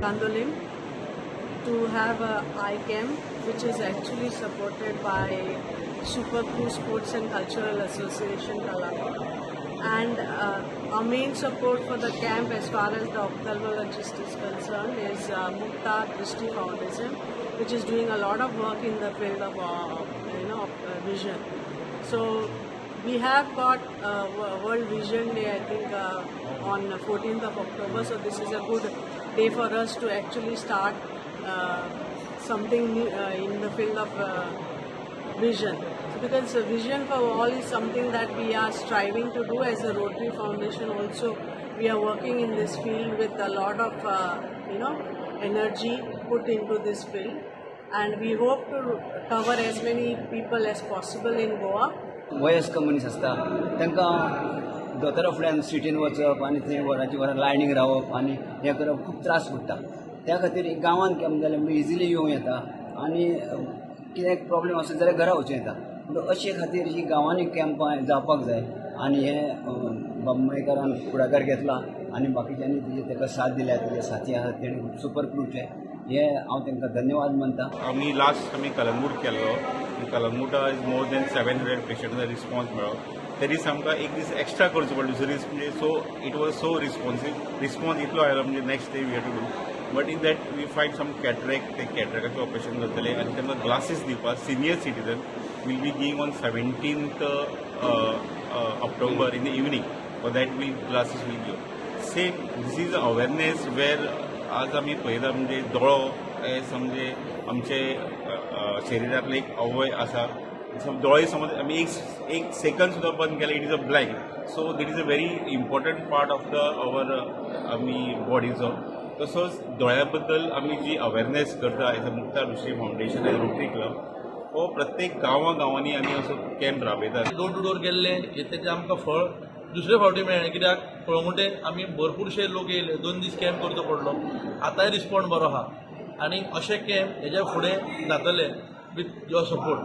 Candolim to have a eye camp, which is actually supported by Super Crew Sports and Cultural Association, Calangute. And our main support for the camp, as far as the ophthalmologist is concerned, is Mukta Drishti Foundation, which is doing a lot of work in the field of vision. So we have got World Vision Day, I think, on 14th of October. So this is a good day for us to actually start something new in the field of vision. So because vision for all is something that we are striving to do as a Rotary Foundation also. We are working in this field with a lot of energy put into this field, and we hope to cover as many people as possible in Goa. वयस्क मनीस आसता, तांकां दोतोरा फुड्यान सिटीन वचप आनी थंय वरांची वरां लायनीक रावप आनी हें करप खूब त्रास पडटा. त्या खातीर गांवांत कॅम्प जालें म्हणजे इजिली येवं येता आनी कितें प्रॉब्लेम आसत जाल्यार घरा वचूं येता. म्हणून अशे खातीर ही गांवांनी कॅम्पां जावपाक जाय आनी हें बाब मयेकारान फुडाकार घेतला आनी बाकीच्यांनी तेजे ताका साथ दिल्या. तेजे साथी आसात तेणी सुपर क्रूचे हे हांव तांकां धन्यवाद मानता. आमी लास्ट आमी कलंगूट केल्लो. कलंगूटा is more than 700 पेशंटाचो रिस्पॉन्स मेळ्ळो. ते दीस आमकां एक दीस एक्स्ट्रा करचो पडलो दुसरे दीस. म्हणजे so it was so responsive, response इतलो आयलो म्हणजे next day we have to do, but in that we find some cataract. ते कॅट्रॅकाचें ऑपरेशन करतले आनी तांकां ग्लासीस दिवपाक senior citizen will be giving on 17th October in the evening. For that will glasses will give. Same, this is awareness where आज आमी पळयता म्हणजे दोळो हे समजे आमचे शरिरांतले एक अवयव आसा. दोळे समज आमी एक एक सेकंड सुद्दां बंद केले, it is a blank. So that is a very important part of the our आमी बॉडीचो. तसोच दोळ्या बद्दल आमी जी अवेरनेस करता as a Mukta Drishti Foundation and Rotary Club, हो प्रत्येक गांवां गांवांनी आमी असो कॅम्प राबयतात. डोर टू डोर गेल्ले हे तेजें आमकां फळ दुसरे फावटी मेळ्ळें, कित्याक कळंगुटे आमी भरपूरशे लोक येयले. 2 दीस कॅम्प करचो पडलो. आतांय रिस्पॉन्ड बरो आहा आनी अशे कॅम्प हेज्या फुडें जातले विथ your support.